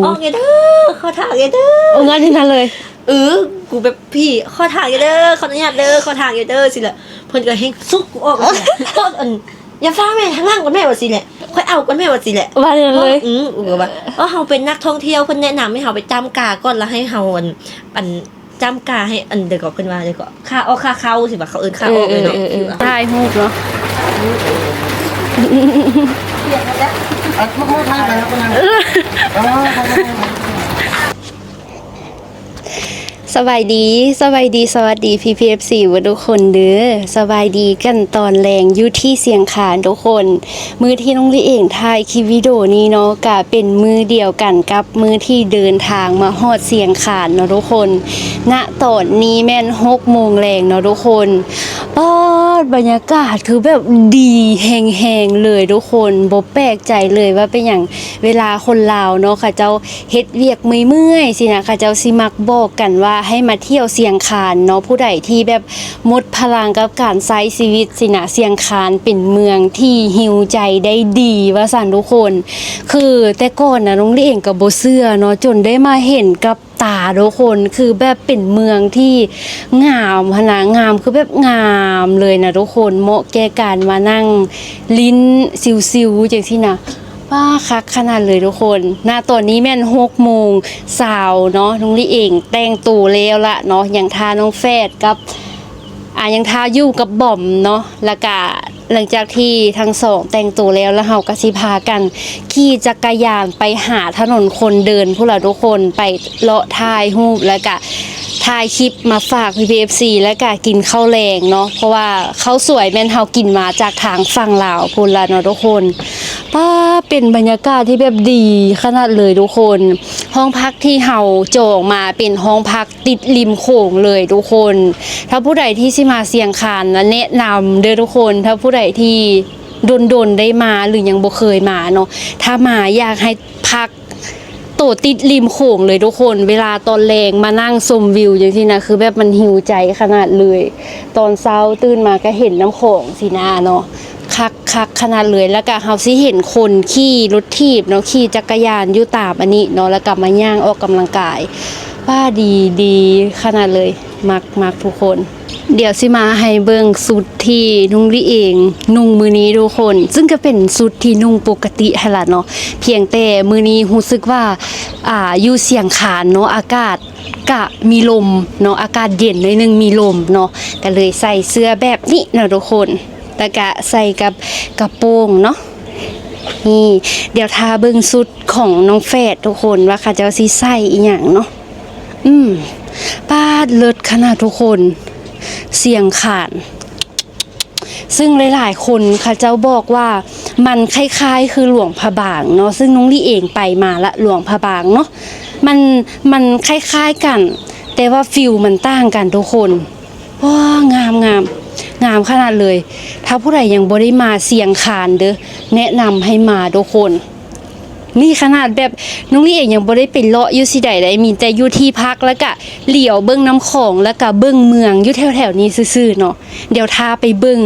ອອກແດ່ເດີ ຂໍທາງແດ່ເດີ ເອົາເງິນໃຫ້ນັ້ນເລີຍ. ເອີ ກູແບບ ພີ່ ຂໍທາງແດ່ເດີ ຂໍອະນຸຍາດເດີ ຂໍທາງແດ່ເດີ ຊີ້ແຫຼະ. ເພິ່ນກໍແຮ່ງຊຸກກູອອກ ເອີ ອັນ ຢ່າຟ້າວແມ່ ທາງຫຼັງກ່ອນແມ່ ວ່າຊີ້ແຫຼະ ຂ້ອຍເອົາກ່ອນແມ່ ວ່າຊີ້ແຫຼະ ວ່າແນວນັ້ນເລີຍ. ອື ກູກໍວ່າ ເອີ ເຮົາເປັນນັກທ່ອງທ່ຽວ ເພິ່ນແນະນຳໃຫ້ເຮົາໄປຈ້ຳກາກ່ອນ ແລ້ວໃຫ້ເຮົາ ອັນ ອັນ ຈ້ຳກາໃຫ້ ອັນ ເດີ ກໍເພິ່ນວ່າເດີ ກໍຄ່າອອກຄ່າເຂົ້າ ຊິວ່າ ເຂົາເອີ້ນຄ່າອອກເລີຍເນາະ. ເອີ ເອີ ເອີ ຖ່າຍຮູບເນາະ. ອ່ະ ມາ ມາ ຖ່າຍໄປ ເອີ ຖ່າຍໄປ ສະບາຍດີ ສະບາຍດີ ສະຫວັດດີ ພີ່ໆ ເອັຟຊີ ເບິດທຸກຄົນເດີ. ສະບາຍດີກັນຕອນແລງຢູ່ທີ່ຊຽງຄານທຸກຄົນ. ມື້ທີ່ນ້ອງລີເອງຖ່າຍຄລິບວິດີໂອນີ້ເນາະ ກະເປັນມື້ດຽວກັນກັບມື້ທີ່ເດີນທາງມາຮອດຊຽງຄານເນາະທຸກຄົນ. ນະຕອນນີ້ແມ່ນຫົກໂມງແລງເນາະທຸກຄົນ. ປາດ ບັນຍາກາດຄືແບບດີແຮງໆ ເລີຍທຸກຄົນ. ບໍ່ແປກໃຈເລີຍວ່າເປັນຫຍັງ ເວລາຄົນລາວເນາະ ເຂົາເຈົ້າ ເຮັດວຽກເມື່ອຍໆ ຊີ້ນະ ເຂົາເຈົ້າຊິມັກບອກກັນວ່າໃຫ້ມາທ່ຽວຊຽງຄານເນາະ. ຜູ້ໃດທີ່ແບບໝົດພະລັງກັບການໃຊ້ຊີວິດຊີ້ນະ ຊຽງຄານເປັນເມືອງທີ່ຮີວໃຈໄດ້ດີວ່າຊັ້ນທຸກຄົນ. ຄືແຕ່ກ່ອນນະ ນ້ອງລີເອງກໍບໍ່ເຊື່ອເນາະ ຈົນໄດ້ມາເຫັນກັບຕາທຸກຄົນ. ຄືແບບເປັນເມືອງທີ່ງາມຫັ້ນນະ ງາມ ຄືແບບງາມເລີຍນະທຸກຄົນ. ເໝາະແກ່ການມານັ່ງຫຼິ້ນຊິວໆ ຈັ່ງຊີ້ນະ. ປາດ ຄັກຂະໜາດເລີຍທຸກຄົນ. ນະຕອນນີ້ແມ່ນຫົກໂມງຊາວເນາະ ນ້ອງລີເອງແຕ່ງໂຕແລ້ວລະເນາະ ຍັງຖ້ານ້ອງແຟດກັບ ອ່າ ຍັງຖ້າຢູ່ກັບບອມເນາະ. ແລ້ວກະຫຼັງຈາກທີ່ທັງສອງແຕ່ງໂຕແລ້ວ ແລ້ວເຮົາກໍຊິພາກັນຂີ່ຈັກກະຍານໄປຫາຖະໜົນຄົນເດີນພຸ້ນລະທຸກຄົນ ໄປເລາະຖ່າຍຮູບ ແລ້ວກະ ຖ່າຍຄລິບມາຝາກພີ່ໆ ເອັຟຊີ ແລ້ວກະກິນເຂົ້າແລງເນາະ ເພາະວ່າເຂົ້າສວຍແມ່ນເຮົາກິນມາຈາກທາງຝັ່ງລາວພຸ້ນລະເນາະທຸກຄົນ. ປາດ ເປັນບັນຍາກາດທີ່ແບບດີຂະໜາດເລີຍທຸກຄົນ. ຫ້ອງພັກທີ່ເຮົາຈອງມາເປັນຫ້ອງພັກຕິດລິມໂຂງເລີຍທຸກຄົນ. ຖ້າຜູ້ໃດທີ່ຊິມາຊຽງຄານນະ ແນະນຳເດີທຸກຄົນ. ຖ້າຜູ້ໃດທີ່ດົນໆ ໄດ້ມາ ຫຼື ຍັງບໍ່ເຄີຍມາເນາະ ຖ້າມາຢາກໃຫ້ພັກ ໂຕຕິດລິມໂຂງເລີຍທຸກຄົນ. ເວລາຕອນແລງມານັ່ງຊົມວິວຈັ່ງຊີ້ນະ ຄືແບບມັນຫິວໃຈຂະໜາດເລີຍ. ຕອນເຊົ້າຕື່ນມາກໍເຫັນນ້ຳຂອງຊີ້ນະເນາະ ຄັກ ຄັກຂະໜາດເລີຍ. ແລ້ວກໍເຮົາຊິເຫັນຄົນຂີ່ລົດຖີບເນາະ ຂີ່ຈັກກະຍານຢູ່ຕາມອັນນີ້ເນາະ ແລ້ວກໍມາຍ່າງອອກກຳລັງກາຍ. ປາດ ດີ ດີຂະໜາດເລີຍ. ມັກ ມັກທຸກຄົນ. ດຽວຊິມາໃຫ້ເບິ່ງຊຸດທີ່ນຸ່ງລີເອງນຸ່ງມື້ນີ້ທຸກຄົນ ຊຶ່ງກໍເປັນຊຸດທີ່ນຸ່ງປົກກະຕິຫັ້ນລະເນາະ. ພຽງແຕ່ມື້ນີ້ຮູ້ສຶກວ່າ ອ່າ ຢູ່ຊຽງຄານເນາະ ອາກາດກະມີລົມເນາະ ອາກາດເຢັນໜ້ອຍໜຶ່ງ ມີລົມເນາະ ກໍເລີຍໃສ່ເສື້ອແບບນີ້ເນາະທຸກຄົນ ແລ້ວກະໃສ່ກັບກະໂປງເນາະ. ນີ້ ດຽວຖ້າເບິ່ງຊຸດຂອງນ້ອງແຟດທຸກຄົນ ວ່າເຂົາເຈົ້າຊິໃສ່ອີ່ຫຍັງເນາະ. ອືມ ປາດ ເລີດຂະໜາດທຸກຄົນ ຊຽງຄານ ຊຶ່ງຫຼາຍໆຄົນເຂົາເຈົ້າບອກວ່າມັນຄ້າຍໆຄືຫຼວງພະບາງເນາະ ຊຶ່ງນ້ອງລີເອງໄປມາລະ ຫຼວງພະບາງເນາະ ມັນ ມັນຄ້າຍໆກັນ ແຕ່ວ່າຟີວມັນຕ່າງກັນທຸກຄົນ. ວ້າ ງາມ ງາມ ງາມຂະໜາດເລີຍ. ຖ້າຜູ້ໃດຍັງບໍ່ໄດ້ມາຊຽງຄານເດີ ແນະນຳໃຫ້ມາທຸກຄົນ. ນີ້ຂະໜາດແບບນ້ອງລີເອງຍັງບໍ່ໄດ້ໄປເລາະຢູ່ຊິໃດໃດ ມີແຕ່ຢູ່ທີ່ພັກ ແລ້ວກະຫຼຽວເບິ່ງນ້ຳຂອງ ແລ້ວກະເບິ່ງເມືອງຢູ່ແຖວໆນີ້ຊື່ໆເນາະ. ດຽວຖ້າໄປເບິ່ງ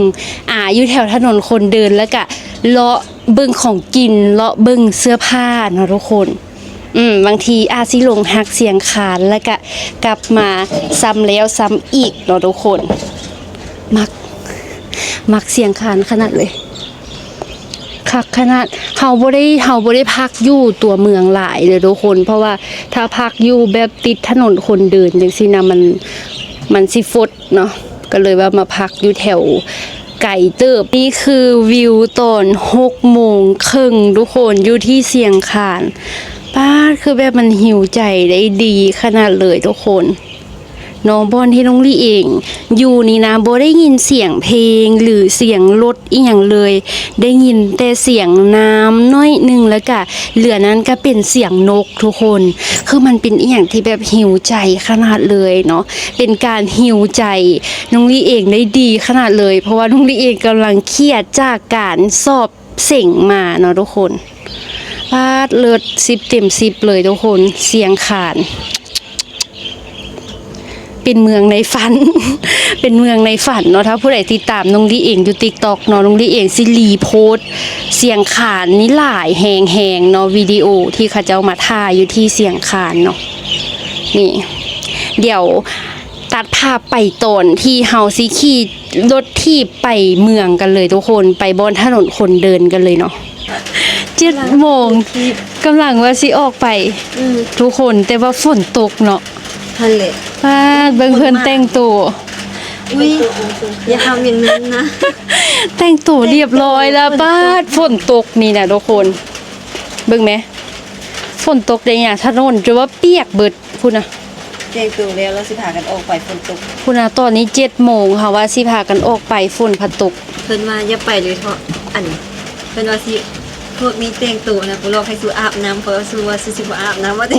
ອ່າ ຢູ່ແຖວຖະໜົນຄົນເດີນ ແລ້ວກະເລາະເບິ່ງຂອງກິນ ເລາະເບິ່ງເສື້ອຜ້າເນາະທຸກຄົນ. ອືມ ບາງທີອາດຊິຫຼົງຮັກຊຽງຄານ ແລ້ວກະກັບມາຊ້ຳແລ້ວຊ້ຳອີກເນາະທຸກຄົນ. ມັກ ມັກຊຽງຄານຂະໜາດເລີຍ ຄັກຂະໜາດ. ເຮົາບໍ່ໄດ້ ເຮົາບໍ່ໄດ້ພັກຢູ່ຕົວເມືອງຫຼາຍເດີທຸກຄົນ ເພາະວ່າຖ້າພັກຢູ່ແບບຕິດຖະໜົນຄົນເດີນຈັ່ງຊີ້ນະ ມັນ ມັນຊິຟົດ ເນາະ ກໍເລີຍວ່າມາພັກຢູ່ແຖວໄກເຕີບ. ນີ້ຄືວິວຕອນຫົກໂມງເຄິ່ງທຸກຄົນ ຢູ່ທີ່ຊຽງຄານ. ປາດ ຄືແບບມັນຮີວໃຈໄດ້ດີຂະໜາດເລີຍທຸກຄົນເນາະ. ບ່ອນທີ່ນ້ອງລີເອງຢູ່ນີ້ນະ ບໍ່ໄດ້ຍິນສຽງເພງ ຫຼື ສຽງລົດ ອີ່ຫຍັງເລີຍ ໄດ້ຍິນແຕ່ສຽງນ້ຳໜ້ອຍໜຶ່ງ ແລ້ວກະເຫຼືອນັ້ນກະເປັນສຽງນົກທຸກຄົນ. ຄືມັນເປັນອີ່ຫຍັງທີ່ແບບຮີວໃຈຂະໜາດເລີຍເນາະ ເປັນການຮີວໃຈນ້ອງລີເອງໄດ້ດີຂະໜາດເລີຍ ເພາະວ່ານ້ອງລີເອງກຳລັງຄຽດຈາກການສອບເສັງມາເນາະທຸກຄົນ. ປາດ ເລີດ ສິບເຕັມສິບເລີຍທຸກຄົນ ຊຽງຄານ. ເປັນເມືອງໃນຝັນ ເປັນເມືອງໃນຝັນເນາະ. ຖ້າຜູ້ໃດຕິດຕາມນ້ອງລີເອງຢູ່ຕິກຕັອກເນາະ ນ້ອງລີເອງຊິລີໂພສສຽງຂານນີ້ຫຼາຍແຮງໆເນາະ ວິດີໂອທີ່ເຂົາເຈົ້າມາຖ່າຍຢູ່ທີ່ຊຽງຄານເນາະ. ນີ້ ດຽວຕັດພາບໄປຕອນທີ່ເຮົາຊິຂີ່ລົດຖີບໄປເມືອງກັນເລີຍທຸກຄົນ ໄປບ່ອນຖະໜົນຄົນເດີນກັນເລີຍເນາະ. ເຈັດໂມງ ກຳລັງວ່າຊິອອກໄປ ອືມ ທຸກຄົນ ແຕ່ວ່າຝົນຕົກເນາະ. ຫັ້ນແຫຼະ ປາດ ເບິ່ງເພິ່ນແຕ່ງໂຕ. ອຸ້ຍ ຢ່າທຳຢ່າງນັ້ນນະ. ແຕ່ງໂຕລຽບຮ້ອຍແລ້ວ ປາດ ຝົນຕົກນີ້ນະທຸກຄົນ ເບິ່ງແມ ຝົນຕົກໄດ້ຫຍັງ ຖະໜົນຈົນວ່າປຽກເບິດ. ພຸ້ນນະ ແຕ່ງໂຕແລ້ວ ແລ້ວຊິພາກັນອອກໄປ ຝົນຕົກ. ພຸ້ນນະ ຕອນນີ້ເຈັດໂມງ ເຮົາວ່າຊິພາກັນອອກໄປ ຝົນພັດຕົກ. ເພິ່ນວ່າຢ່າໄປເລີຍເທາະ ອັນ ເພິ່ນວ່າຊິ ພວກນີ້ແຕ່ງໂຕນະ ກູຫຼອກໃຫ້ຊູອາບນ້ຳ ເພາະວ່າຊູວ່າຊູຊິບໍ່ອາບນ້ຳວ່າຕິ.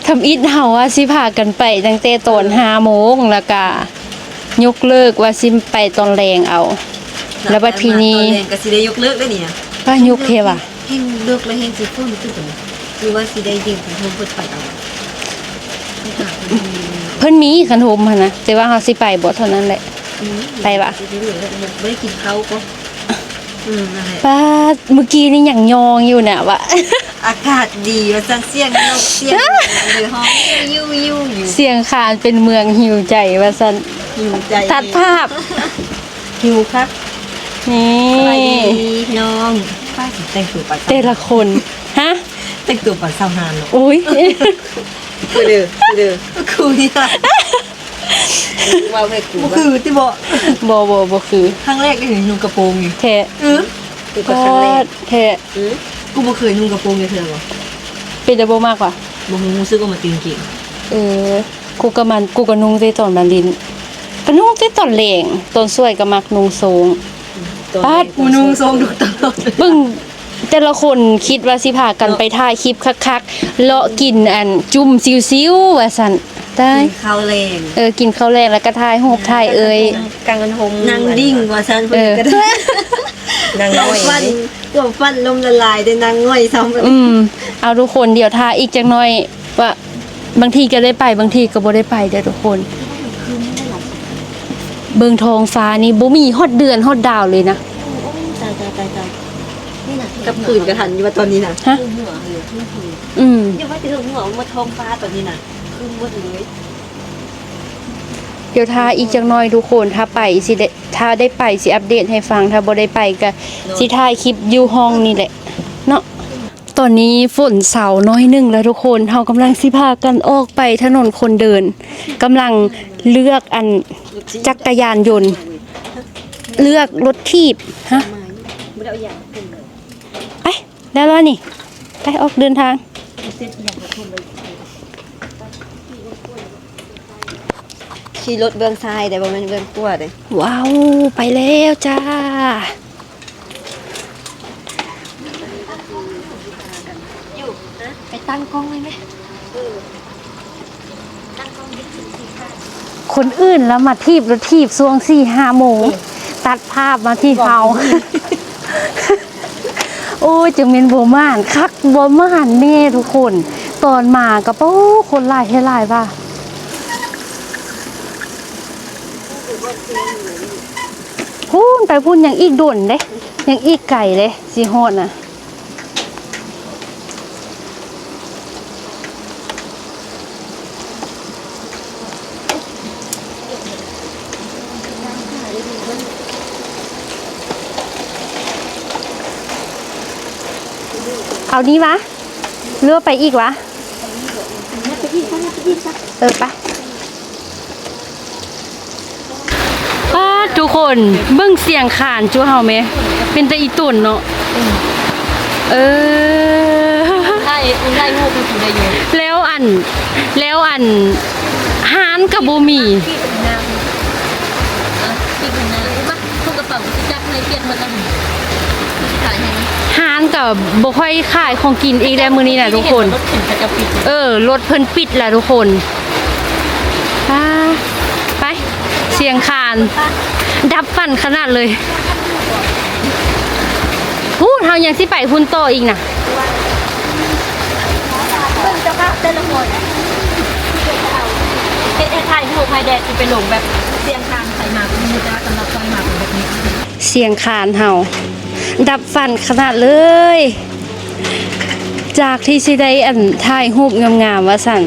ທຳອິດເຮົາວ່າຊິພາກັນໄປຕັ້ງແຕ່ຕອນ ອືມ ຫ້າໂມງ ແລ້ວກະຍົກເລີກວ່າຊິໄປຕອນແລງເອົາ ແລ້ວບັດທີນີ້ ຕອນແລງກໍຊິໄດ້ຍົກເລີກໄດ້ນີ້ນະ. ວ່າຍົກແທ້ຫວາ? ແຮງເລິກແລ້ວແຮງຊິຝົນຕື່ມ ຫຼືວ່າຊິໄດ້ຢືມຄັນໂຮມເພິ່ນໄປເອົາ? ເພິ່ນມີຄັນໂຮມຫັ້ນນະ ແຕ່ວ່າເຮົາຊິໄປບໍ່ເທົ່ານັ້ນແຫຼະ. ອືມ ໄປຫວາ? ບໍ່ໄດ້ກິນເຂົ້າກໍ ອືມ ນັ້ນແຫຼະ. ປາດ ມື້ກີ້ນີ້ຍັງຍ້ອງຢູ່ນະວ່າ ອາກາດດີວ່າຊັ້ນ ສຽງນົກ ສຽງ ຮ້ອງ ຢູ່ໆຢູ່ ສຽງຄານເປັນເມືອງຫິວໃຈວ່າຊັ້ນ ຫິວໃຈ ຕັດພາບ. ຫິວຄັກ ນີ້ ສະບາຍດີພີ່ນ້ອງ. ປ້າຊິແຕ່ງໂຕປານ ແຕ່ລະຄົນ ຮະ ແຕ່ງໂຕປານຊາວນາເນາະ. ໂອ້ຍ ຄືເດີ ຄືເດີ ຄືນີ້ລະ ເວົ້າໃຫ້ກູ ບໍ່ຄືຕິເບາະ. ບໍ່ ບໍ່ ບໍ່ຄື ຄັ້ງແລກເດ້ ນຸ່ງກະໂປງນີ້ ແທ້ ເອີ ກູກໍຄັ້ງແລກ ແທ້ ເອີ ກູບໍ່ເຄີຍນຸ່ງກະໂປງຈັກເທື່ອ. ບໍ່ ເປັນໄດ້ບໍ່ມັກຫວາ? ບໍ່ຮູ້ ຮູ້ສຶກວ່າມັນຕຶງເກງ. ເອີ ກູກໍມັນ ກູກໍນຸ່ງແຕ່ຕອນມາຫຼິ້ນ ກໍນຸ່ງແຕ່ຕອນແລງ ຕອນສວຍກໍມັກນຸ່ງໂສ້ງ. ອືມ ປາດ ກູນຸ່ງໂສ້ງທຸກຕອນ ເບິ່ງແຕ່ລະຄົນ ຄິດວ່າຊິພາກັນໄປຖ່າຍຄລິບຄັກໆ ເລາະກິນອັນຈຸ້ມຊິວໆວ່າຊັ້ນ. ຕາຍ ກິນເຂົ້າແລງ ເອີ ກິນເຂົ້າແລງ ແລ້ວກໍຖ່າຍຮູບ ອ່າ ຖ່າຍເອີຍ ກາງເງິນໂຮມ ນັ່ງດິ້ງວ່າຊັ້ນ ເອີ ເພິ່ນກໍໄດ້ ນັ່ງງ່ອຍ ຄວາມຝັນ ຄວາມຝັນລົ້ມລະລາຍ ໄດ້ນັ່ງງ່ອຍຊ້ຳ. ອືມ ເອົາທຸກຄົນ ດຽວຖ້າອີກຈັກໜ້ອຍ ວ່າບາງທີກໍໄດ້ໄປ ບາງທີກໍບໍ່ໄດ້ໄປເດີ້ທຸກຄົນ. ເບິ່ງທ້ອງຟ້ານີ້ ບໍ່ມີຮອດເດືອນຮອດດາວເລີຍນະ. ໂອ້ ຕາຍໆໆໆ ນີ້ນະ ກັບຄືນກະທັນຢູ່ວ່າຕອນນີ້ນະ. ຮະ ອືມ ຢ່າວ່າແຕ່ເລື່ອງຫົວ ວ່າທ້ອງຟ້າຕອນນີ້ນະ ຄືໝົດເລີຍ. ດຽວຖ້າອີກຈັກໜ້ອຍທຸກຄົນ ຖ້າໄປຊິໄດ້ ຖ້າໄດ້ໄປຊິອັບເດດໃຫ້ຟັງ ຖ້າບໍ່ໄດ້ໄປກະຊິຖ່າຍຄລິບຢູ່ຫ້ອງນີ້ແຫຼະເນາະ. ຕອນນີ້ຝົນເຊົາໜ້ອຍໜຶ່ງແລ້ວທຸກຄົນ ເຮົາກຳລັງຊິພາກັນອອກໄປຖະໜົນຄົນເດີນ ກຳລັງເລືອກອັນຈັກກະຍານຍົນ ເລືອກລົດຖີບ. ຮະ ໄປ ໄດ້ແລ້ວນີ້ ໄປ ອອກເດີນທາງ. ຂີ່ລົດເບື້ອງຊ້າຍເດ້ ບໍ່ແມ່ນເບື້ອງຂວາເດ້. ວ້າວ ໄປແລ້ວຈ້າ. ຢູ່ນະ ໄປຕັ້ງກ້ອງໄວ້ແມະ. ເອີ ຕັ້ງກ້ອງຍິງ ຄົນອື່ນລະມາຖີບລົດຖີບຊ່ວງສີ່ຫ້າໂມງ ເອີ ຕັດພາບມາທີ່ເຮົາ. ໂອ້ຍ ຈັ່ງແມ່ນບໍ່ໝານຄັກບໍ່ໝານແນ່ທຸກຄົນ. ຕອນມາກໍ ໂອ້ ຄົນຫຼາຍແທ້ຫຼາຍວ່າ. ພຸ້ນໄປພຸ້ນຍັງອີກດົນເດ້ ຍັງອີກໄກເດ້ ຊິຮອດນະ. ເອົານີ້ວະ ຫຼືວ່າໄປອີກວະ? ເອີ ໄປ. ປາດ ທຸກຄົນ ເບິ່ງຊຽງຄານຈຸເຮົາແມ ເປັນຕາອີຕົນເນາະ. ເອີ ຖ່າຍ ຖ່າຍຮູບຢູ່ ໄດ້ຢູ່. ແລ້ວອັນ ແລ້ວອັນ ຮ້ານກໍບໍ່ມີ. ຮ້ານກໍບໍ່ຄ່ອຍຂາຍຂອງກິນອີກແລ້ວມື້ນີ້ນະທຸກຄົນ. ເອີ ລົດເພິ່ນປິດແລ້ວທຸກຄົນ. ປາ ໄປ ຊຽງຄານ ດັບຝັນຂະໜາດເລີຍ. ພຸ້ນ ເຮົາຍັງຊິໄປພຸ້ນຕໍ່ອີກນະ. ເບິ່ງເຈົ້າພາບແຕ່ລະຄົນ ເຮັດໃຫ້ ຮູບໃຫ້ແດ່ ຊິໄປລົງແບບຊຽງຄານໃສ່ໝາກ ບໍ່ຮູ້ຈັກ ສຳລັບຂ້ອຍໝາກເປັນແບບນີ້. ຊຽງຄານເຮົາ ດັບຝັນຂະໜາດເລີຍ ຈາກທີ່ຊິໄດ້ອັນຖ່າຍຮູບງາມໆ ວ່າຊັ້ນ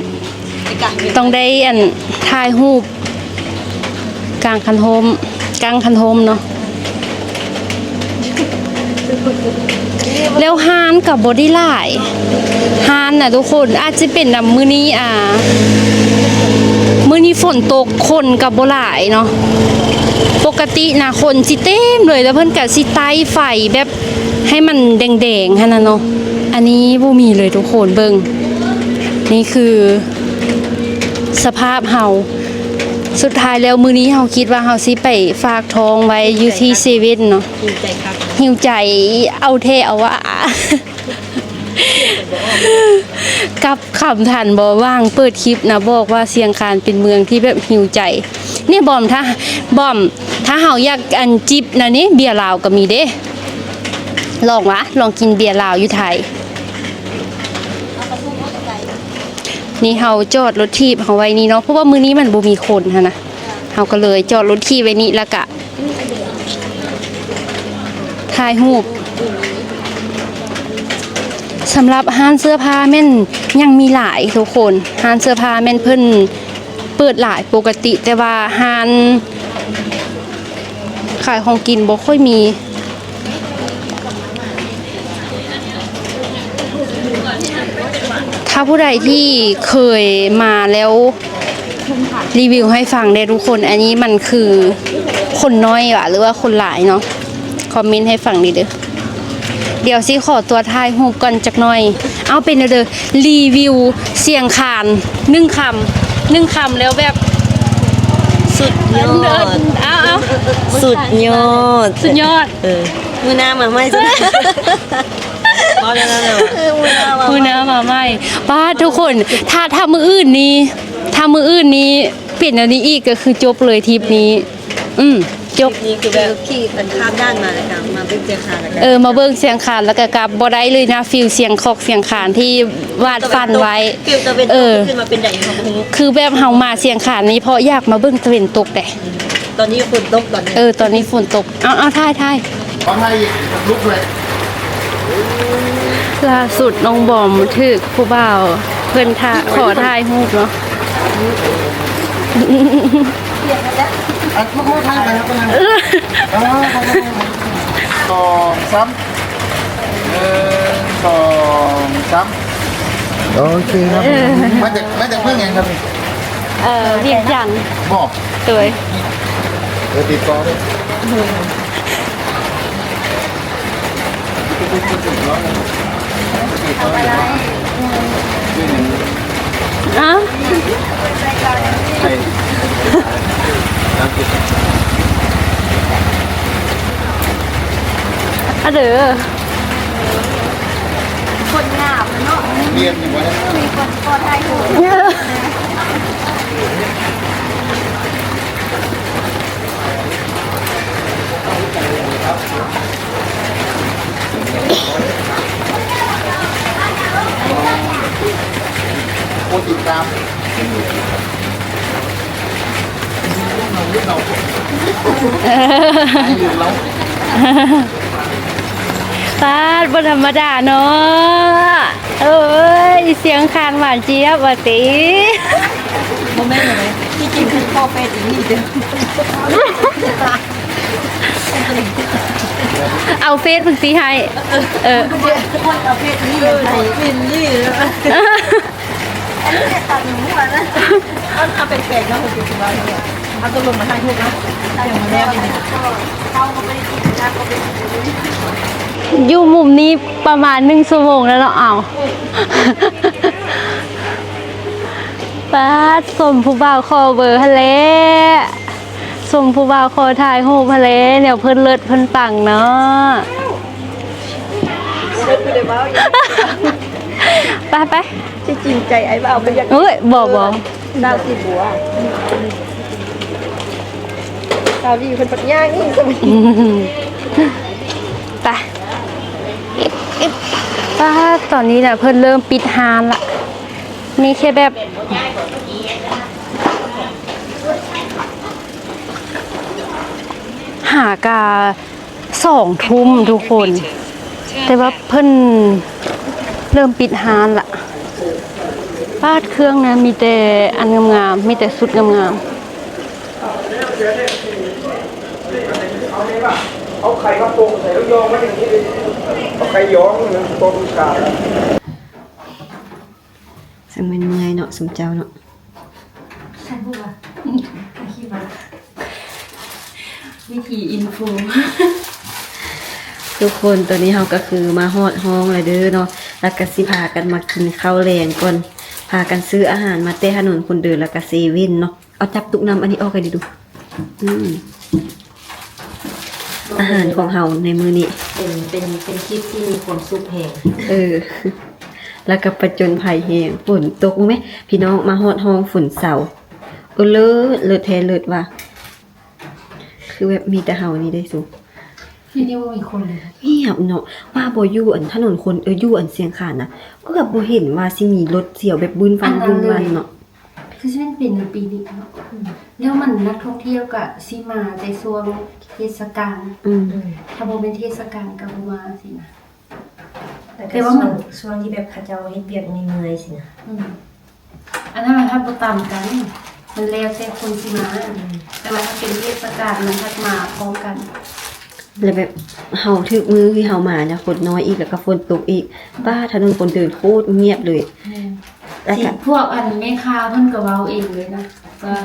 ຕ້ອງໄດ້ອັນຖ່າຍຮູບກາງຄັນຮົ່ມ ກາງຄັນຮົ່ມເນາະ. ແລ້ວຮ້ານກໍບໍ່ໄດ້ຫຼາຍ ຮ້ານນະທຸກຄົນ ອາດຈະເປັນນຳມື້ນີ້ ອ່າ ມື້ນີ້ຝົນຕົກ ຄົນກໍບໍ່ຫຼາຍເນາະ. ປົກກະຕິນະຄົນຊິເຕັມເລີຍ ແລ້ວເພິ່ນກໍຊິໄຕ້ໄຟແບບໃຫ້ມັນແດງໆ ຫັ້ນນະເນາະ. ອັນນີ້ບໍ່ມີເລີຍທຸກຄົນ ເບິ່ງ ນີ້ຄືສະພາບເຮົາ. ສຸດທ້າຍແລ້ວມື້ນີ້ເຮົາຄິດວ່າເຮົາຊິໄປຝາກທ້ອງໄວ້ຢູ່ທີ່ເຊເວັ່ນເນາະ ຫິວໃຈຄັກ ຫິວໃຈເອົາແທ້ເອົາວ່າ ກັບຄຳທັນບໍ່ ຫວ່າງເປີດຄລິບນະ ບອກວ່າຊຽງຄານເປັນເມືອງທີ່ແບບຫິວໃຈ. ນີ້ບອມ ຖ້າ ບອມ ຖ້າເຮົາຢາກອັນຈິບນະນີ້ ເບຍລາວກໍມີເດ້ ລອງວະ ລອງກິນເບຍລາວຢູ່ໄທ. ນີ້ເຮົາຈອດລົດຖີບເຮົາໄວ້ນີ້ເນາະ ເພາະວ່າມື້ນີ້ມັນບໍ່ມີຄົນຫັ້ນນະ ເຮົາກໍເລີຍຈອດລົດຖີບໄວ້ນີ້ ແລ້ວກະຖ່າຍຮູບ. ສຳລັບຮ້ານເສື້ອຜ້າແມ່ນຍັງມີຫຼາຍທຸກຄົນ ຮ້ານເສື້ອຜ້າແມ່ນເພິ່ນເປີດຫຼາຍປົກກະຕິ ແຕ່ວ່າຮ້ານ ຂາຍຂອງກິນບໍ່ຄ່ອຍມີ. ຖ້າຜູ້ໃດທີ່ເຄີຍມາແລ້ວ ຣີວິວໃຫ້ຟັງແດ່ທຸກຄົນ ອັນນີ້ມັນຄືຄົນໜ້ອຍຫວາ ຫຼືວ່າຄົນຫຼາຍເນາະ ຄອມເມັນໃຫ້ຟັງແດ່ເດີ. ດຽວຊິຂໍຕົວຖ່າຍຮູບກ່ອນຈັກໜ້ອຍ. ເອົາ ເປັນແນວໃດ ຣີວິວຊຽງຄານໜຶ່ງຄຳ ໜຶ່ງຄຳແລ້ວແບບ ສຸດຍອດ ເອີ ເອົາ ເອົາ ສຸດຍອດ ສຸດຍອດ ເອີ ມື້ໜ້າມາໃໝ່ ເວົ້າແນວນັ້ນເລີຍ ເອີ ມື້ໜ້າມາ ມື້ໜ້າມາໃໝ່. ປ້າດ ທຸກຄົນ ຖ້າ ຖ້າມື້ອື່ນນີ້ ຖ້າມື້ອື່ນນີ້ເປັນອັນນີ້ອີກ ກໍຄືຈົບເລີຍທຣິບນີ້. ອືມ ຈົບ ນີ້ຄືແບບຂີ່ ອັນ ຂ້າມດ່ານມາແລ້ວກໍມາເບິ່ງຊຽງຄານ ແລ້ວກໍ ເອີ ມາເບິ່ງຊຽງຄານ ແລ້ວກໍກັບບໍ່ໄດ້ເລີຍນະ ຟີລຊຽງຄອກຊຽງຄານທີ່ວາດຝັນໄວ້. ເອີ ຄືແບບເຮົາມາຊຽງຄານນີ້ ເພາະຢາກມາເບິ່ງຕາເວັນຕົກເດ້. ຕອນນີ້ຝົນຕົກ ຕອນນີ້ ເອີ ຕອນນີ້ຝົນຕົກ. ເອົາ ເອົາ ຖ່າຍ ຖ່າຍ ຂໍຖ່າຍອີກຮູບແຫຼະ. ລ່າສຸດນ້ອງບອມຖືກຜູ້ບ່າວເພິ່ນຖ້າ ຂໍຖ່າຍຮູບເນາະ. ອ່ະ ມາ ມາຖ່າຍໄປ ເອີ ສອງ ສາມ ໜຶ່ງ ສອງ ສາມ ໂອເຄຄັບ. ເອີ ມາຈາກ ມາຈາກເມືອງຫຍັງຄັບນີ້? ເອີ ວຽງຈັນ. ບໍ່? ໂດຍ. ເອີ ຕິດຕໍ່ເດີ. ອ້າວ ອະເດີ ຄົນງາມເນາະ ມີຄົນຂໍຖ່າຍຮູບ. ປາດ ບໍ່ທຳມະດາເນາະ. ເອີຍ ຊຽງຄານຫວານຈຽບວ່າຕິ. ບໍ່ແມ່ນເລີຍ ທີ່ຈິງຄືຂໍເຟສອີ່ຫຼີເດີ ເອົາເຟສເພິ່ນຊິໃຫ້. ເອີ ເອົາເຟສອີ່ຫຼີໃຫ້ ເປັນນີ້ ອັນນີ້ແຕ່ຕັດໝູນະ ເອົາ ເອົາແປກໆເນາະ ເຮົາຊິວ່າ ເຮົາຕ້ອງລົງມາຖ່າຍຮູບນະ ຢ່າມາແນບ. ຢູ່ມຸມນີ້ປະມານໜຶ່ງຊົ່ວໂມງແລ້ວເນາະ. ເອົາ ປາດ ສົມຜູ້ບ່າວຂໍເບີຫັ້ນແຫຼະ ສົມຜູ້ບ່າວຂໍຖ່າຍຮູບຫັ້ນແຫຼະ ແນວເພິ່ນເລີດເພິ່ນປັງເນາະ. ໄປ ໄປ ຊິຈິງໃຈອ້າຍບ່າວເພິ່ນຢາກ ເອີຍ ບໍ່ ບໍ່ ສາວສີບົວ ສາວດີເພິ່ນປັດຍ່າງອີກ. ໄປ ປາດ ຕອນນີ້ນະ ເພິ່ນເລີ່ມປິດຮ້ານລະ ມີແຄ່ແບບ ເ ຫາກະສອງທຸ່ມທຸກຄົນ ແຕ່ວ່າເພິ່ນເລີ່ມປິດຮ້ານລະ. ປາດ ເຄື່ອງນະ ມີແຕ່ອັນງາມໆ ມີແຕ່ຊຸດງາມໆ. ເອົາໄຂ່ມາໂປະໃສ່ ແລ້ວຢອງໄວ້ຢ່າງນີ້ເລີຍ ເອົາໄຂ່ຢອງ ຕົ້ນກາ ຈັ່ງແມ່ນເມື່ອຍເນາະ ຊຸມເຈົ້າເນາະ. ໃສ່ບໍ່ວະ? ອືມ ຄິດວ່າ ວິທີອິນຟູ ທຸກຄົນ ຕອນນີ້ເຮົາກໍຄືມາຮອດຫ້ອງແລ້ວເດີເນາະ ແລ້ວກໍຊິພາກັນມາກິນເຂົ້າແລງກ່ອນ. ພາກັນຊື້ອາຫານມາແຕ່ຖະໜົນຄົນເດີນ ແລ້ວກໍເຊເວັ່ນເນາະ. ເອົາຈັບຕຸກນ້ຳອັນນີ້ອອກໃຫ້ດີດູ. ອືມ ອາຫານຂອງເຮົາໃນມື້ນີ້ ເປັນ ເປັນ ເປັນຄລິບທີ່ມີຄວາມສຸກແຮງ. ເອີ ແລ້ວກໍປະຈົນໄພແຮງ. ຝົນຕົກ ເບິ່ງແມ ພີ່ນ້ອງ ມາຮອດຫ້ອງຝົນເຊົາ. ເອີ ເລີດ ເລີດແທ້ເລີດວ່າ ຄືແບບມີແຕ່ເຮົານີ້ເດ້ສູ ທີ່ນີ້ບໍ່ມີຄົນເລີຍ ງຽບເນາະ. ວ່າບໍ່ຢູ່ອັນຖະໜົນຄົນ ເອີ ຢູ່ອັນຊຽງຄານນະ ເກືອບບໍ່ເຫັນວ່າຊິມີລົດສຽວແບບບຶ້ນຟັ່ນບຶ້ນບັ້ນເນາະ. ຄືຊິແມ່ນເປັນໃນປີນີ້ເນາະ ອືມ ແລ້ວມັນນັກທ່ອງທ່ຽວກະຊິມາແຕ່ຊ່ວງເທດສະການ ອືມ ຖ້າບໍ່ແມ່ນເທດສະການກະບໍ່ມາຊີ້ນະ. ແຕ່ວ່າມັນ ແຕ່ວ່າຊ່ວງ ຊ່ວງທີ່ແບບເຂົາເຈົ້າເຮັດວຽກເມື່ອຍໆຊີ້ນະ ອືມ ອັນນັ້ນມັນພັດບໍ່ຕຳກັນ ມັນແລ້ວແຕ່ຄົນຊິມາ ອືມ ແຕ່ວ່າຖ້າເປັນເທດສະການມັນພັດມາພ້ອມກັນ. ແລ້ວແບບເຮົາຖືກມື້ທີ່ເຮົາມານະ ຄົນນ້ອຍອີກ ແລ້ວກໍຝົນຕົກອີກ ອືມ ປ້າ ຖະໜົນຄົນເດີນໂຄດງຽບເລີຍ ແມ່ນ ແລ້ວກໍ ພວກອັນແມ່ຄ້າເພິ່ນກໍເວົ້າເອງເລີຍນະ ວ່າ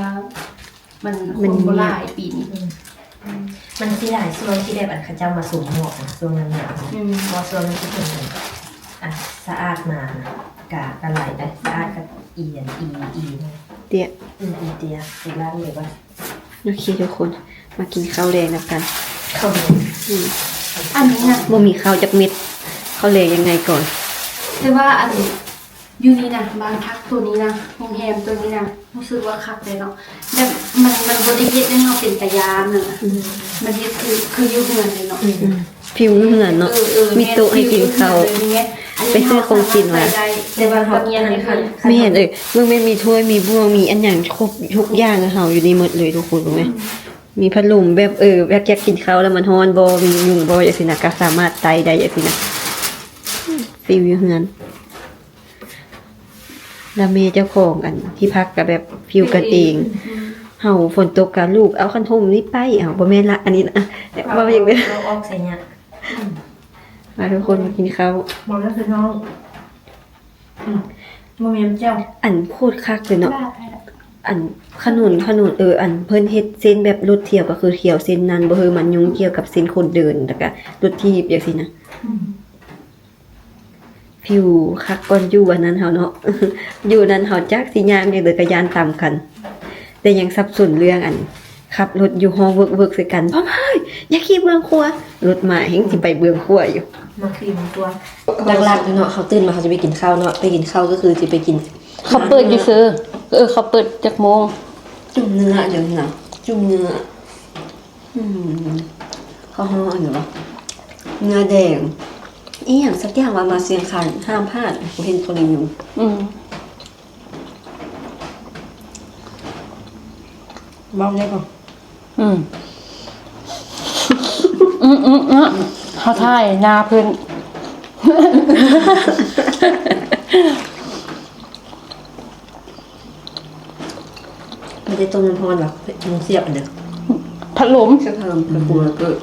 ມັນ ມັນ ຄົນບໍ່ຫຼາຍປີນີ້ ອືມ ມັນຊິຫຼາຍຊ່ວງທີ່ແບບອັນເຂົາເຈົ້າມາສົ່ງມອບນະ ຊ່ວງນັ້ນນະ ອືມ ເພາະວ່າຊ່ວງນັ້ນຊິເປັນອັນສະອາດມານະ ກະ ກະຫຼາຍໄດ໋ ສະອາດກັບອີອັນ ອີ ອີ ເຕຍ ອືມ ອີເຕຍ ໄປລ້າງເລີຍວ່າ ໂອເຄທຸກຄົນ ມາກິນເຂົ້າແລງນຳກັນ. ເຂົ້າແລງ ອືມ ອັນນີ້ນະ ບໍ່ມີເຂົ້າຈັກເມັດ ເຂົ້າແລງຍັງໄງກ່ອນ ແຕ່ວ່າອັນຢູ່ນີ້ນະ ບ້ານພັກໂຕນີ້ນະ ໂຮງແຮມໂຕນີ້ນະ ຮູ້ສຶກວ່າຄັກເລີຍເນາະ ແບບມັນ ມັນບໍ່ໄດ້ເຮັດໃຫ້ເຮົາເປັນຕາຢ້ານນະ ອືມ ມັນເຮັດຄື ຄືຢູ່ເຮືອນເລີຍເນາະ ອືມ ອືມ ຟີວຢູ່ເຮືອນເນາະ ເອີ ເອີ ມີໂຕະໃຫ້ກິນເຂົ້າ ໄປຊື້ຂອງກິນມາ ແຕ່ວ່າເຮົາ ແມ່ນ ເອີ ເບິ່ງແມ່ນ ມີຖ້ວຍ ມີບ່ວງ ມີອັນຫຍັງຄົບທຸກຢ່າງ ເຮົາຢູ່ນີ້ໝົດເລີຍທຸກຄົນ ເບິ່ງແມ່ ອືມ ມີພັດລົມແບບ ເອີ ແບບຢາກກິນເຂົ້າແລ້ວມັນຮ້ອນບໍ່ ມີຍຸງບໍ່ ຈັ່ງຊີ້ນະ ກໍສາມາດໄຕ້ໄດ້ຈັ່ງຊີ້ນະ ຟີວຢູ່ເຮືອນ. ແລ້ວແມ່ເຈົ້າຂອງອັນທີ່ພັກກໍແບບຟີວກັນເອງ ອືມ ເຮົາຝົນຕົກກໍລູກເອົາຄັນຮົ່ມນີ້ໄປ ເອົາ ບໍ່ແມ່ນລະ ອັນນີ້ນະ ເວົ້າຫຍັງເດີ ເອົາອອກໃສ່ຍາ ອືມ ມາທຸກຄົນມາກິນເຂົ້າ ມາເດີພີ່ນ້ອງ ອືມ ບໍ່ມີນ້ຳແຈ່ວ ອັນໂຄດຄັກເລີຍເນາະ ອັນຖະໜົນ ຖະໜົນ ເອີ ອັນເພິ່ນເຮັດເສັ້ນແບບລົດທ່ຽວກໍຄືທ່ຽວເສັ້ນນັ້ນ ບໍ່ໃຫ້ມັນຫຍຸ້ງກ່ຽວກັບເສັ້ນຄົນເດີນ ແລ້ວກໍລົດຖີບຈັ່ງຊີ້ນະ ອືມ. ພິວຄັກກ່ອນຢູ່ອັນນັ້ນເຮົາເນາະ ຢູ່ນັ້ນເຮົາຈັກຊິຍ່າງຈັ່ງໃດກໍຢ້ານຕຳກັນ ແຕ່ຍັງສັບສົນເລື່ອງອັນຂັບລົດຢູ່ຫໍເວີກໆໃສ່ກັນ ພ້ອມເຮີ້ຍ ຢ່າຂີ່ເບື້ອງຂວາ ລົດມາແຮ່ງຊິໄປເບື້ອງຂວາຢູ່ ມາຂີ່ເບື້ອງຂວາ ຫຼັກໆຢູ່ເນາະ ເຮົາຕື່ນມາເຮົາຈະໄປກິນເຂົ້າເນາະ ໄປກິນເຂົ້າກໍຄືຊິໄປກິນ ເຂົາເປີດຢູ່ເຊີ ເອີ ເຂົາເປີດຈັກໂມງ ຈຸ່ມເນື້ອ ເດີນະ ຈຸ່ມເນື້ອ ອືມ ເຂົາຮ້ອງອັນນີ້ຫວະ ເນື້ອແດງ ອີ່ຫຍັງສັກຢ່າງວ່າມາຊຽງຄານຫ້າມພາດ ກູເຫັນເຂົາຣີວິວ ອືມ ເວົ້າໄດ້ບໍ່? ອືມ ອືມໆ ເຮົາຖ່າຍໜ້າເພິ່ນ ບໍ່ໄດ້ຕົ້ມນ້ຳຮ້ອນຫວະ? ເຮັດ ມັນສຽບອັນເດີ ພັດລົມ ສຽບພັດລົມ ອືມ ເປີດ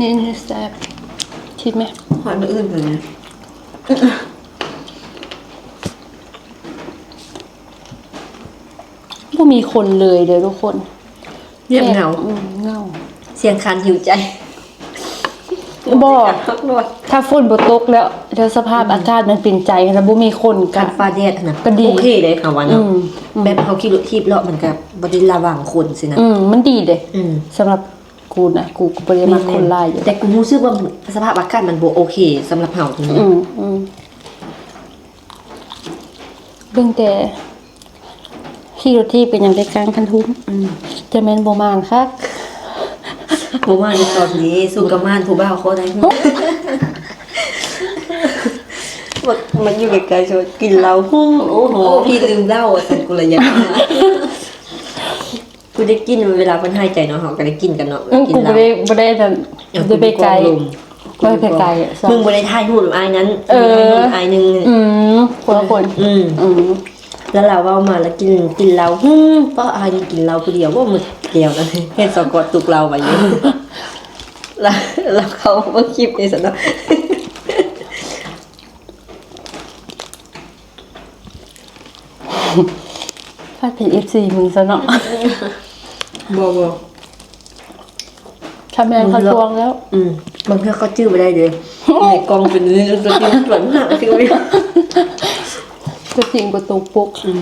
ນີ້ ນີ້ແຊບ ຄິດແມ ຮອດມື້ອື່ນພຸ້ນນະ ບໍ່ມີຄົນເລີຍເດີທຸກຄົນ ງຽບເຫງົາ ແບບ ອືມ ເຫງົາ ສຽງຄານຫິວໃຈ ບໍ່ ຖ້າຝົນບໍ່ຕົກແລ້ວ ແລ້ວສະພາບ ອືມ ອາກາດມັນເປັນໃຈຫັ້ນນະ ບໍ່ມີຄົນກະ ຄັນຟ້າແດດຫັ້ນນະ ກະດີ ໂອເຄເດ້ ເຮົາວ່າເນາະ ອືມ ແບບເຮົາຂີ່ລົດຖີບເລາະ ມັນກະບໍ່ໄດ້ລະວັງຄົນຊີ້ນະ ອືມ ມັນດີເດ້ ອືມ ສຳລັບ ກູນະ ກູກໍບໍ່ໄດ້ມັກຄົນຫຼາຍຢູ່ ແຕ່ກູຮູ້ສຶກວ່າສະພາບອາກາດມັນບໍ່ໂອເຄສຳລັບເຮົາ ອືມ ອືມ ເບິ່ງແຕ່ຂີ່ລົດຖີບກໍຍັງໄດ້ກ້າງຄັນທຸ້ມ ອືມ ຈະແມ່ນບໍ່ມ່ານຄັກ ບໍ່ມ່ານຕອນນີ້ ສູ້ກັບມ່ານຜູ້ບ່າວຂໍໄດ້ ມັນ ມັນຢູ່ໄກໆ ຊິວ່າກິນເຫຼົ້າ ໂອ້ໂຫ ໂອ້ ພີ່ລືມເຫຼົ້າ ວ່າຊັ້ນ ກູລະຢາກມາ. ບໍ່ໄດ້ກິນ ເວລາເພິ່ນຫາຍໃຈເນາະ ເຮົາກໍໄດ້ກິນກັນເນາະ. ອືມ ກິນ ກູບໍ່ໄດ້ ບໍ່ໄດ້ ເອີ ບໍ່ໄດ້ໄປໃກ້ ບໍ່ໄປໃກ້. ມຶງບໍ່ໄດ້ຖ່າຍຮູບນຳອ້າຍນັ້ນ. ເອີ ຖ່າຍຮູບອ້າຍໜຶ່ງ. ອືມ ຄົນລະຄົນ. ອືມ ອືມ ແລ້ວລາວເວົ້າມາ ລາວກິນ ກິນເຫຼົ້າ. ຫື ປ້າ ອ້າຍນີ້ກິນເຫຼົ້າຜູ້ດຽວບໍ່ ໝົດແກ້ວນັ້ນ. ເຫັນສາວກອດຕຸກເຫຼົ້າໄວ້ຢູ່ ລາວ ລາວເຂົ້າເບິ່ງຄລິບນີ້ຊັ້ນເນາະ. ຂ້ອຍເປັນເອັຟຊີມຶງຊະເນາະ. ບໍ່ ບໍ່ ຖ້າແມ່ນເຂົາທວງແລ້ວ. ອືມ ບາງເທື່ອເຂົາຈື່ບໍ່ໄດ້ເດ້. ໃນກ້ອງເປັນນີ້ ຕົວຈິງຕົວໜ້າຄື ຕົວຈິງບໍ່ຕົກປົກ. ອືມ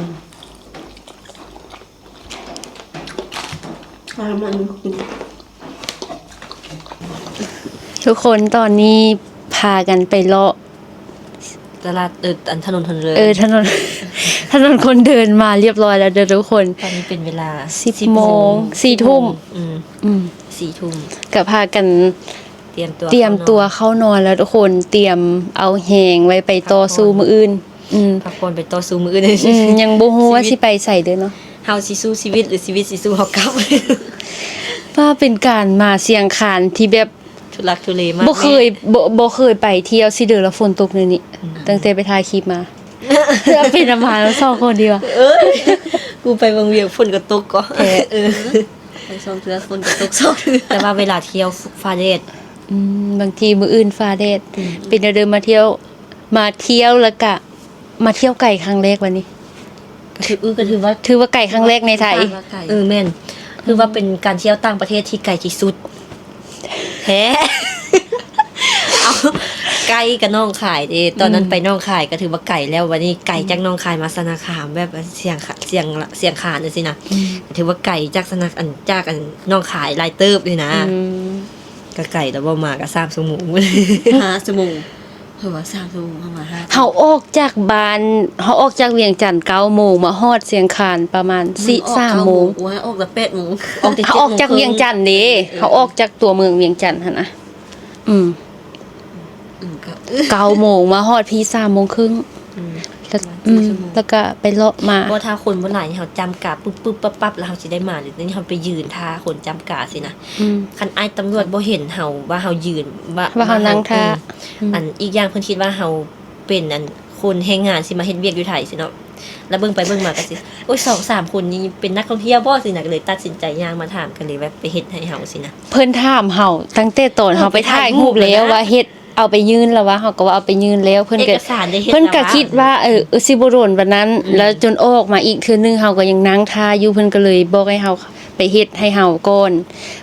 ທຸກຄົນ ຕອນນີ້ພາກັນໄປເລາະຕະຫຼາດ ເອີ ອັນຖະໜົນຄົນເດີນ. ເອີ ຖະໜົນ ຖະໜົນຄົນເດີນມາລຽບຮ້ອຍແລ້ວເດີທຸກຄົນ. ຕອນນີ້ເປັນເວລາສິບໂມງ ສີ່ທຸ່ມ. ອືມ ອືມ ສີ່ທຸ່ມ ກໍພາກັນຕຽມຕົວ ຕຽມຕົວເຂົ້ານອນແລ້ວທຸກຄົນ. ຕຽມເອົາແຮງໄວ້ໄປຕໍ່ສູ້ມື້ອື່ນ. ອືມ ພັກຜ່ອນໄປຕໍ່ສູ້ມື້ອື່ນ. ອືມ ຍັງບໍ່ຮູ້ວ່າຊິໄປໃສເດີເນາະ. ເຮົາຊິສູ້ຊີວິດ ຫຼື ຊີວິດຊິສູ້ເຮົາກັບ. ວ່າເປັນການມາຊຽງຄານທີ່ແບບທຸລັກທຸເລມາກ. ບໍ່ເຄີຍ ແມ່ ບໍ່ ບໍ່ເຄີຍໄປທ່ຽວຊິເດີ ແລ້ວຝົນຕົກແນວນີ້. ອືມ ຕັ້ງແຕ່ໄປຖ່າຍຄລິບມາ ເປັນອາມາທັງສອງຄົນດີວ່າ. ເອີຍ ກູໄປວັງວຽງຝົນກໍຕົກກໍ ແທ້ ເອີ ໄປສອງເທື່ອຝົນກໍຕົກສອງເທື່ອ. ແຕ່ວ່າເວລາທ່ຽວຟ້າແດດ. ອືມ ບາງທີມື້ອື່ນຟ້າແດດ. ອືມ ເປັນແນວເດີ ມາທ່ຽວ ມາທ່ຽວແລ້ວກະ ມາທ່ຽວໄກຄັ້ງແລກວະນີ້. ກໍຖື ເອີ ກໍຖືວ່າ ຖືວ່າໄກຄັ້ງແລກໃນໄທ. ເອີ ແມ່ນ ຖືວ່າເປັນການທ່ຽວຕ່າງປະເທດທີ່ໄກທີ່ສຸດແທ້. ເອົາ ໄກກັບໜອງຄາຍເດ້. ຕອນນັ້ນ ອືມ ໄປໜອງຄາຍກໍຖືວ່າໄກແລ້ວ. ບັດນີ້ໄກຈາກໜອງຄາຍມາຊະນະຄາມ ແບບວ່າຊຽງ ຊຽງ ຊຽງຄານຈັ່ງຊີ້ນະ. ອືມ ຖືວ່າໄກຈາກຊະນະ ອັນ ຈາກ ອັນ ໜອງຄາຍຫຼາຍເຕີບນີ້ນະ. ອືມ ກໍໄກແລ້ວ ບໍ່ມາກໍສາມຊົ່ວໂມງ ຫ້າຊົ່ວໂມງ. ເພິ່ນວ່າສາມຊົ່ວໂມງ ເຮົາມາຫ້າ. ເຮົາອອກຈາກບ້ານ ເຮົາອອກຈາກວຽງຈັນເກົ້າໂມງ ມາຮອດຊຽງຄານປະມານສີ່ ສາມໂມງ. ໂອ້ຍ ອອກແຕ່ແປດໂມງ. ເຮົາອອກຈາກວຽງຈັນເດ້. ເອີ ເຮົາອອກຈາກຕົວເມືອງວຽງຈັນຫັ້ນນະ. ອືມ ອືມ ເກົ້າໂມງ ມາຮອດພີ້ສາມໂມງເຄິ່ງ. ອືມ ແລ້ວ ປະມານ ອືມ ສີ່ຊົ່ວໂມງ ແລ້ວກໍໄປເລາະມາ. ບໍ່ ຖ້າຄົນບໍ່ຫຼາຍນີ້ ເຮົາຈ້ຳກາປຶບໆປັບໆ ແລ້ວເຮົາຊິໄດ້ມາ. ດຽວນີ້ເຮົາໄປຢືນຖ້າຄົນຈ້ຳກາຊີ້ນະ. ອືມ ຄັນອ້າຍຕຳຫຼວດບໍ່ເຫັນເຮົາວ່າເຮົາຢືນ ວ່າ ວ່າເຮົານັ່ງຖ້າ. ອືມ ອືມ ອັນ ອີກຢ່າງເພິ່ນຄິດວ່າເຮົາເປັນ ອັນ ຄົນແຮງງານຊິມາເຮັດວຽກຢູ່ໄທຊີ້ເນາະ. ແລ້ວເບິ່ງໄປເບິ່ງມາກໍຊິ ໂອ້ຍ ສອງສາມຄົນນີ້ເປັນນັກທ່ອງທ່ຽວບໍ່ຊີ້ນະ. ກໍເລີຍຕັດສິນໃຈຍ່າງມາຖາມ ກໍເລີຍແບບໄປເຮັດໃຫ້ເຮົາຊີ້ນະ. ເພິ່ນຖາມເຮົາຕັ້ງແຕ່ຕອນເຮົາໄປຖ່າຍຮູບແລ້ວວ່າເຮັດ ເອົາໄປຍື່ນແລ້ວວ່າ ເຮົາກໍວ່າເອົາໄປຍື່ນແລ້ວ. ເພິ່ນກໍ ເອກະສານໄດ້ເຮັດ ເພິ່ນກໍຄິດວ່າ ແລ້ວວ່າ ເອີ ຊິບໍ່ໂດນປານນັ້ນ. ອືມ ແລ້ວຈົນອອກມາອີກເທື່ອໜຶ່ງ ເຮົາກໍຍັງນັ່ງຖ້າຢູ່. ເພິ່ນກໍເລີຍບອກໃຫ້ເຮົາໄປເຮັດໃຫ້ເຮົາກ່ອນ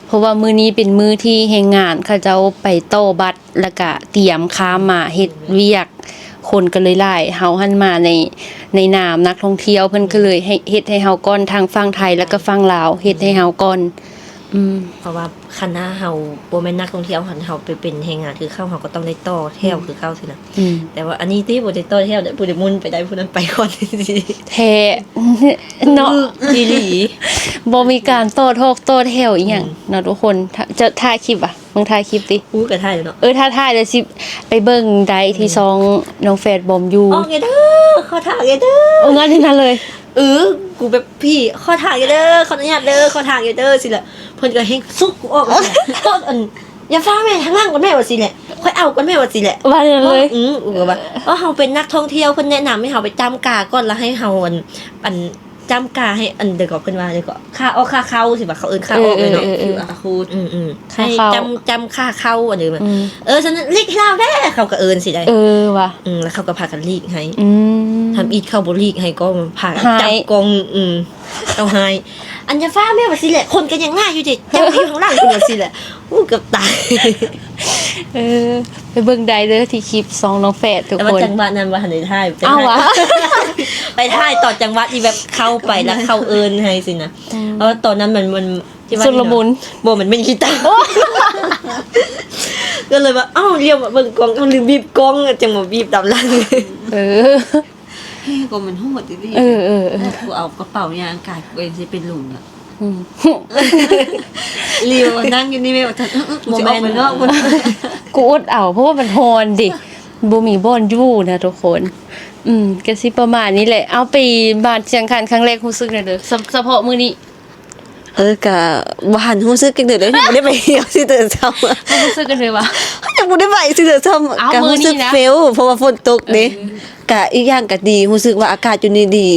ເພາະວ່າມື້ນີ້ເປັນມື້ທີ່ແຮງງານເຂົາເຈົ້າໄປຕໍ່ບັດ ແລ້ວກະຕຽມຂ້າມມາເຮັດວຽກ ຄົນກໍເລີຍຫຼາຍ. ເຮົາຫັ້ນມາໃນ ໃນນາມນັກທ່ອງທ່ຽວ ເພິ່ນກໍເລີຍໃຫ້ ເຮັດໃຫ້ເຮົາກ່ອນ ທັງຝັ່ງໄທ ແລ້ວກໍຝັ່ງລາວ ເຮັດໃຫ້ເຮົາກ່ອນ. ອືມ ເພາະວ່າຄັນຖ້າເຮົາບໍ່ແມ່ນນັກທ່ອງທ່ຽວຫັ້ນ ເຮົາໄປເປັນແຮງງານຄືເຂົາ ເຮົາກໍຕ້ອງໄດ້ຕໍ່ແຖວ ອືມ ຄືເຂົາຊີ້ນະ. ອືມ ແຕ່ວ່າອັນນີ້ຕິ ບໍ່ໄດ້ຕໍ່ແຖວເດ້ ຜູ້ໃດໝຸ່ນໄປໄດ້ ຜູ້ນັ້ນໄປກ່ອນ. ແທ້ເນາະ ອີ່ຫຼີ ບໍ່ມີການຕໍ່ຖອກຕໍ່ແຖວອີ່ຫຍັງ ອືມ ເນາະທຸກຄົນ. ເຈົ້າຖ່າຍຄລິບຫວາ? ມຶງຖ່າຍຄລິບຕິ. ອູ້ ກໍຖ່າຍແລ້ວເນາະ. ເອີ ຖ້າຖ່າຍແລ້ວຊິໄປເບິ່ງໄດ້ທີ່ ອືມ ຊ່ອງນ້ອງແຟດບອມຢູ່. ອອກແດ່ເດີ ຂໍຖ່າຍແດ່ເດີ. ເອີ ງານທີ່ນັ້ນເລີຍ. ເອີ ກູແບບ ພີ່ ຂໍຖ່າຍແດ່ເດີ ຂໍອະນຸຍາດເດີ ຂໍຖ່າຍແດ່ເດີ ຊີ້ແຫຼະ. ເພິ່ນກໍແຮ່ງຊຸກກູອອກ ອັນ ຢ່າຟ້າວແມ່ ທາງຫຼັງກ່ອນແມ່ ວ່າຊີ້ແຫຼະ ຂ້ອຍເອົາກ່ອນແມ່ ວ່າຊີ້ແຫຼະ. ວ່າແນວນັ້ນເລີຍ. ອືມ ກູກໍວ່າ ເອີ ເຮົາເປັນນັກທ່ອງທ່ຽວ ເພິ່ນແນະນຳໃຫ້ເຮົາໄປຈ້ຳກາກ່ອນ ແລ້ວໃຫ້ເຮົາ ອັນ ອັນ ຈ້ຳກາໃຫ້ ອັນ ດຽວກໍເພິ່ນວ່າ ດຽວກໍ ຄ່າອອກຄ່າເຂົ້າ ຊິວ່າ ເຂົາເອີ້ນຄ່າອອກເລີຍເນາະ. ເອີ ເອີ ເອີ ຄິວອາໂຄດ ອືມໆ ໃຫ້ ຄ່າເຂົ້າ ຈ້ຳ ຈ້ຳຄ່າເຂົ້າ ອັນນີ້. ອືມ ເອີ ຊັ້ນຫຼີກໃຫ້ລາວແດ່ ເຂົາກໍເອີ້ນຊີ້ໄດ໋. ເອີ ວ່າ ອືມ ແລ້ວເຂົາກໍພາກັນຫຼີກໃຫ້. ອືມ ທຳອິດເຂົາບໍ່ຫຼີກໃຫ້ກໍພາກັນຈັບກ້ອງ. ອືມ ເຂົາຮ້າຍ ອັນ ຢ່າຟ້າວແມ່ ວ່າຊີ້ແຫຼະ ຄົນກໍຍັງຫຼາຍຢູ່ເດ ເຈົ້າຢູ່ຂ້າງຫຼັງພຸ້ນ ວ່າຊີ້ແຫຼະ. ໂອ້ ເກືອບຕາຍ. ເອີ ໄປເບິ່ງໄດ້ເດີທີ່ຄລິບຊ່ອງນ້ອງແຟດທຸກຄົນ. ແຕ່ວ່າຈັງຫວະນັ້ນບໍ່ທັນໄດ້ຖ່າຍ. ເອົ້າ ໄປຖ່າຍ ຫວາ ໄປຖ່າຍຕອນຈັງຫວະທີ່ແບບເຂົ້າໄປແລ້ວເຂົາເອີ້ນໃຫ້ຊີ້ນະ. ອືມ ເພາະວ່າຕອນນັ້ນມັນ ມັນ ທີ່ວ່າ ຊຸນລະມຸນ. ບໍ່ ມັນເໝັນຂີ້ຕາ ກໍເລີຍວ່າ ເອົ້າ ລ້ຽວມາເບິ່ງກ້ອງ ເອົ້າ ລືມບີບກ້ອງ ຈັ່ງມາບີບຕາມຫຼັງ. ເອີ ເຮີ້ຍ ກໍມັນໂຫດອີ່ຫຼີ. ເອີໆໆ ໂຫດ ກູເອົາກະເປົາຍ່າງກາຍ ກູເອງຊິເປັນຫຼຸນລະ. ອືມ ລີວ່ານັ່ງຢູ່ນີ້ແມ່ວ່າ ເອີໆ ກູຊິອອກໄປນອກ. ບໍ່ແມ່ນ ກູອົດເອົາ ເພາະວ່າມັນຮ້ອນເດ ບໍ່ມີບ່ອນຢູ່ນະທຸກຄົນ. ອືມ ກະຊິປະມານນີ້ແຫຼະ. ເອົາ ໄປບ້ານຊຽງຄານຄັ້ງແລກ ຮູ້ສຶກແນວໃດ? ສະ ສະເພາະມື້ນີ້ ເອີ ກະບໍ່ທັນຮູ້ສຶກຈັ່ງໃດເລີຍ ຍັງບໍ່ໄດ້ໄປທ່ຽວຊິເຕີເຊົາ ເຮົາຮູ້ສຶກຈັ່ງໃດວະ ຍັງບໍ່ໄດ້ໄປຊິເຕີເຊົາ ເອົ້າ ກະຮູ້ສຶກ ມື້ນີ້ນະ ເຟວ ເພາະວ່າຝົນຕົກເດ້ ເອີ ກະອີກຢ່າງກະດີ ຮູ້ສຶກວ່າອາກາດຢູ່ນີ້ດີ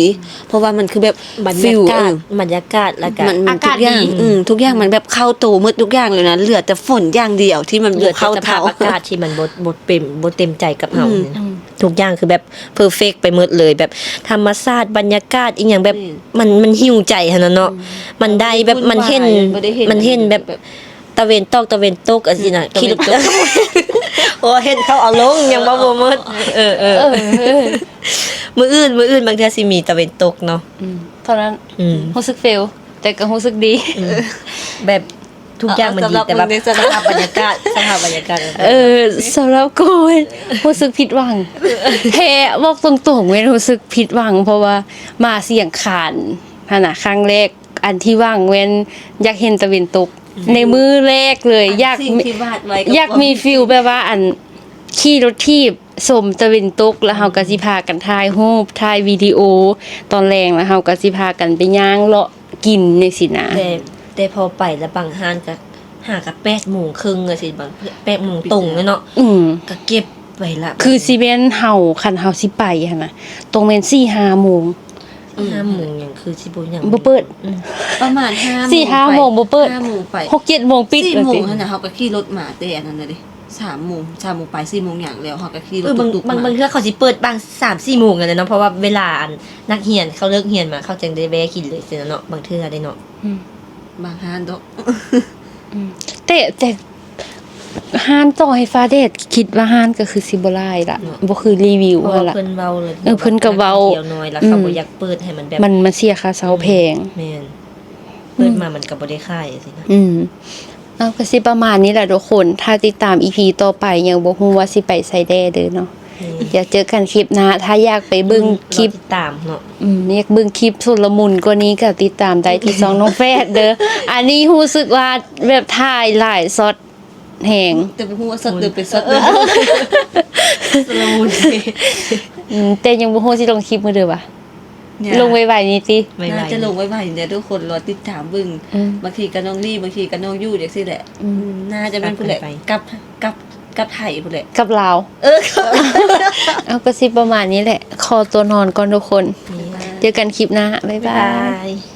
ເພາະວ່າມັນຄືແບບ ບັນຍາກາດ ຟີລ ເອີ ບັນຍາກາດ ແລ້ວກະ ມັນ ມັນ ອາກາດດີ ທຸກຢ່າງ ອືມ ທຸກຢ່າງມັນແບບເຂົ້າໂຕໝົດທຸກຢ່າງເລີຍນະ ເຫຼືອແຕ່ຝົນຢ່າງດຽວທີ່ມັນບໍ່ເຂົ້າເທົ່າ ເຫຼືອແຕ່ສະພາບອາກາດທີ່ມັນບໍ່ ບໍ່ເຕັມ ບໍ່ເຕັມໃຈກັບເຮົາ ອືມ ນີ້ນະ ອືມ ທຸກຢ່າງຄືແບບເພີເຟັກໄປໝົດເລີຍ ແບບທຳມະຊາດ ບັນຍາກາດ ອີ່ຫຍັງແບບ ແມ່ນ ມັນ ມັນຫິວໃຈຫັ້ນນະເນາະ ອືມ ມັນໄດ້ແບບ ມັນເຫັນ ມັນເຫັນແບບ ຕາເວັນຕອກ ຕາເວັນຕົກ ອາ ອືມ ຊີ້ນະ ຕາເວັນຕົກ ຂີ່ລົດ ໂອ້ ເຫັນເຂົາເອົາລົງ ຍັງເວົ້າບໍ່ໝົດ ເອີ ເອີ ເອີ ເອີ ມື້ອື່ນ ມື້ອື່ນບາງເທື່ອຊິມີຕາເວັນຕົກເນາະ ອືມ ເທົ່ານັ້ນ ອືມ ຮູ້ສຶກເຟວ ແຕ່ກໍຮູ້ສຶກດີ ອືມ ແບບທຸກຢ່າງມັນດີ ເອົາ ແຕ່ວ່າ ສຳລັບມື້ນີ້ ສະພາບບັນຍາກາດ ສະພາບບັນຍາກາດ ເອີ ສຳລັບຂ້ອຍ ຮູ້ສຶກຜິດຫວັງ ແທ້ ເວົ້າຕົງໆ ແມ່ນຮູ້ສຶກຜິດຫວັງ ເພາະວ່າມາສຽງຄານຫັ້ນນະ ຄັ້ງແລກ ອັນທີ່ຫວັງແມ່ນຢາກເຫັນຕາເວັນຕົກ ອືມ ໃນມື້ແລກເລີຍ ອັນ ຢາກ ສິ່ງທີ່ວາດໄວ້ກັບ ຢາກມີ ຄວາມ ຟີລແບບວ່າ ອັນ ຂີ່ລົດຖີບຊົມຕາເວັນຕົກ ແລ້ວເຮົາກໍ ອືມ ຊິພາກັນຖ່າຍຮູບ ຖ່າຍວິດີໂອ ຕອນແລງ ແລ້ວເຮົາກໍຊິພາກັນໄປຍ່າງເລາະກິນຈັ່ງຊີ້ນະ ແຕ່ ແຕ່ພໍໄປແລ້ວບາງຮ້ານກໍຫາກັບແປດໂມງເຄິ່ງຈັ່ງຊີ້ ບາງ ແປດໂມງຕົງເລີຍເນາະ ອືມ ກໍເກັບໄວ້ລະ ຄືຊິແມ່ນເຮົາ ຄັນເຮົາຊິໄປຫັ້ນນະ ຕ້ອງແມ່ນສີ່ຫ້າໂມງ ອືມ ຫ້າໂມງຫຍັງຄືຊິບໍ່ຫຍັງ ບໍ່ເປີດ ອືມ ປະມານຫ້າໂມງ ສີ່ຫ້າໂມງບໍ່ເປີດ ຫ້າໂມງໄປ ຫົກເຈັດໂມງປິດ ສີ່ໂມງຫັ້ນນະ ເຮົາກໍຂີ່ລົດມາແຕ່ອັນນັ້ນນະເດ້ ສາມໂມງ ສາມໂມງປາຍ ສີ່ໂມງຫຍັງແລ້ວ ເຮົາກໍຂີ່ລົດ ເອີ ບາງ ຕຸກໆ ບາງ ມາ ບາງເທື່ອເຂົາຊິເປີດບາງສາມສີ່ໂມງຫັ້ນນະເນາະ ເພາະວ່າເວລາອັນນັກຮຽນເຂົາເລີກຮຽນມາ ເຂົາຈັ່ງໄດ້ແວ່ກິນເລີຍຊີ້ນະເນາະ ບາງເທື່ອເດ້ເນາະ ອືມ ບາງຮ້ານດອກ ອືມ ແຕ່ ແຕ່ ຮ້ານຕໍ່ໃຫ້ຟ້າແດດ ຄິດວ່າຮ້ານກໍຄືຊິບໍ່ຫຼາຍລະ ເນາະ ບໍ່ຄືຣີວິວຫັ້ນລະ ເພິ່ນເວົ້າເລີຍ ເອີ ເພິ່ນກໍເວົ້າ ເພິ່ນວ່ານັກທ່ອງທ່ຽວນ້ອຍລະ ອືມ ເຂົາບໍ່ຢາກເປີດໃຫ້ມັນແບບ ມັນ ມັນເສຍຄ່າເຊົ່າແພງ ອືມ ແມ່ນ ອືມ ເປີດມາມັນກໍບໍ່ໄດ້ຂາຍຊີ້ນະ ອືມ ເອົາ ກໍຊິປະມານນີ້ແຫຼະທຸກຄົນ ຖ້າຕິດຕາມອີພີຕໍ່ໄປ ຍັງບໍ່ຮູ້ວ່າຊິໄປໃສແດ່ເດີເນາະ ອືມ ດຽວເຈີກັນຄລິບໜ້າ ຖ້າຢາກໄປເບິ່ງຄລິບ ອືມ ລໍຕິດຕາມເນາະ ອືມ ຢາກເບິ່ງຄລິບຊຸນລະມຸນກວ່ານີ້ກໍຕິດຕາມໄດ້ທີ່ຊ່ອງນ້ອງແຟດເດີ ອັນນີ້ຮູ້ສຶກວ່າແບບຖ່າຍຫຼາຍຊັອດ ແຮງ ແຕ່ບໍ່ຮູ້ວ່າຊັອດເດີເປັນຊັອດໃດ ຊຸນລະມຸນ ອືມ ແຕ່ຍັງບໍ່ຮູ້ຊິລົງຄລິບມື້ໃດຫວາ ຍາກ ລົງໄວໆນີ້ຕິ ໜ້າຈະລົງໄວໆນີ້ແຫຼະ ທຸກຄົນລໍຕິດຕາມເບິ່ງ ອືມ ບາງທີກໍນ້ອງລີ້ ບາງທີກໍນ້ອງຢູ່ຈັ່ງຊີ້ແຫຼະ ອືມ ອືມ ໜ້າຈະແມ່ນພຸ້ນແຫຼະ ກັບ ກັບ ກັບໄທພຸ້ນແຫຼະ ກັບລາວ ເອີ ກັບ ເອົາ ກໍຊິປະມານນີ້ແຫຼະ ຂໍຕົວນອນກ່ອນທຸກຄົນ ເຈີກັນຄລິບໜ້າ ບາຍບາຍ ບາຍບາຍ.